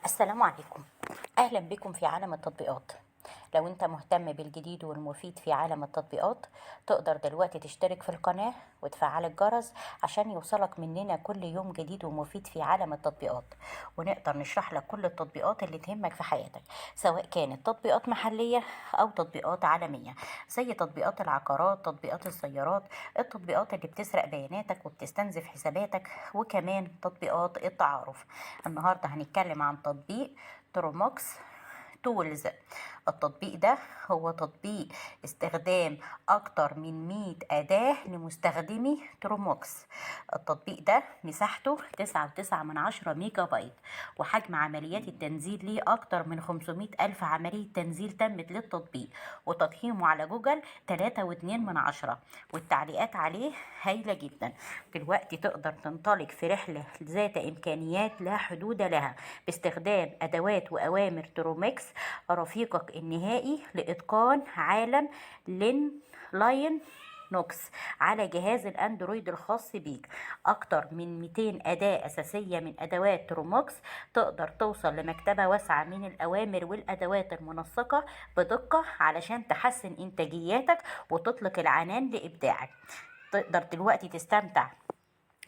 السلام عليكم، أهلا بكم في عالم التطبيقات. لو أنت مهتم بالجديد والمفيد في عالم التطبيقات تقدر دلوقتي تشترك في القناة وتفعل الجرس عشان يوصلك مننا كل يوم جديد ومفيد في عالم التطبيقات، ونقدر نشرح لك كل التطبيقات اللي تهمك في حياتك، سواء كانت تطبيقات محلية أو تطبيقات عالمية زي تطبيقات العقارات، تطبيقات السيارات، التطبيقات اللي بتسرق بياناتك وبتستنزف حساباتك، وكمان تطبيقات التعارف. النهاردة هنتكلم عن تطبيق Termux Tools. التطبيق ده هو تطبيق استخدام أكتر من 100 أداة لمستخدمي Termux. التطبيق ده مساحته 9.9 ميجا بايت، وحجم عمليات التنزيل ليه أكتر من 500 ألف عملية تنزيل تمت للتطبيق، وتقييمه على جوجل 3.2، والتعليقات عليه هايلة جدا. دلوقتي تقدر تنطلق في رحلة ذات إمكانيات لا حدود لها باستخدام أدوات وأوامر Termux، رفيقك النهائي لإتقان عالم Linux على جهاز الأندرويد الخاص بيك. أكتر من 200 أداة أساسية من أدوات Termux تقدر توصل لمكتبة واسعة من الأوامر والأدوات المنسقة بدقة علشان تحسن إنتاجياتك وتطلق العنان لإبداعك. تقدر دلوقتي تستمتع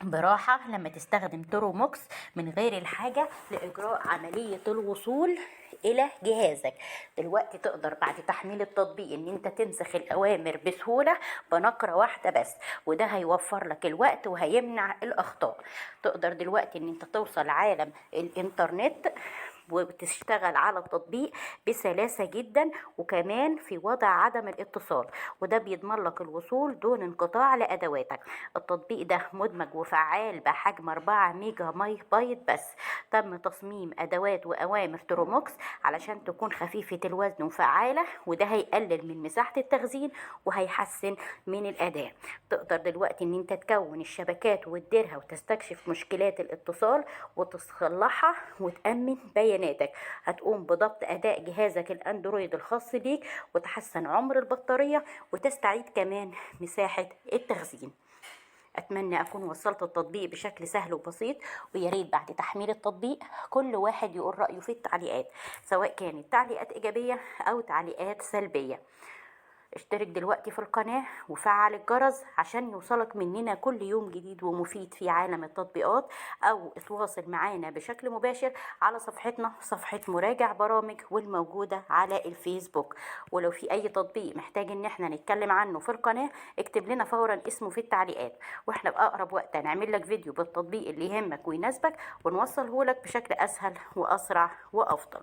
براحة لما تستخدم Termux من غير الحاجة لإجراء عملية الوصول إلى جهازك. دلوقتي تقدر بعد تحميل التطبيق إن أنت تنسخ الأوامر بسهولة بنقرة واحدة بس، وده هيوفر لك الوقت وهيمنع الأخطاء. تقدر دلوقتي إن أنت توصل عالم الإنترنت وبتشتغل على التطبيق بسلاسة جدا، وكمان في وضع عدم الاتصال، وده بيضمن لك الوصول دون انقطاع لأدواتك. التطبيق ده مدمج وفعال بحجم 4 ميجا بايت بس. تم تصميم أدوات وأوامر Termux علشان تكون خفيفة الوزن وفعالة، وده هيقلل من مساحة التخزين وهيحسن من الأداء. تقدر دلوقتي ان انت تكون الشبكات وتديرها وتستكشف مشكلات الاتصال وتصلحها وتأمن بياناتك. هتقوم بضبط أداء جهازك الأندرويد الخاص بيك وتحسن عمر البطارية وتستعيد كمان مساحة التخزين. أتمنى أكون وصلت التطبيق بشكل سهل وبسيط، ويا ريت بعد تحميل التطبيق كل واحد يقول رأيه في التعليقات، سواء كانت تعليقات إيجابية أو تعليقات سلبية. اشترك دلوقتي في القناة وفعل الجرس عشان يوصلك مننا كل يوم جديد ومفيد في عالم التطبيقات، أو اتواصل معانا بشكل مباشر على صفحتنا، صفحة مراجع برامج والموجودة على الفيسبوك. ولو في أي تطبيق محتاج إن احنا نتكلم عنه في القناة اكتب لنا فورا اسمه في التعليقات، واحنا بأقرب وقت هنعمل لك فيديو بالتطبيق اللي يهمك ويناسبك ونوصله لك بشكل أسهل وأسرع وأفضل.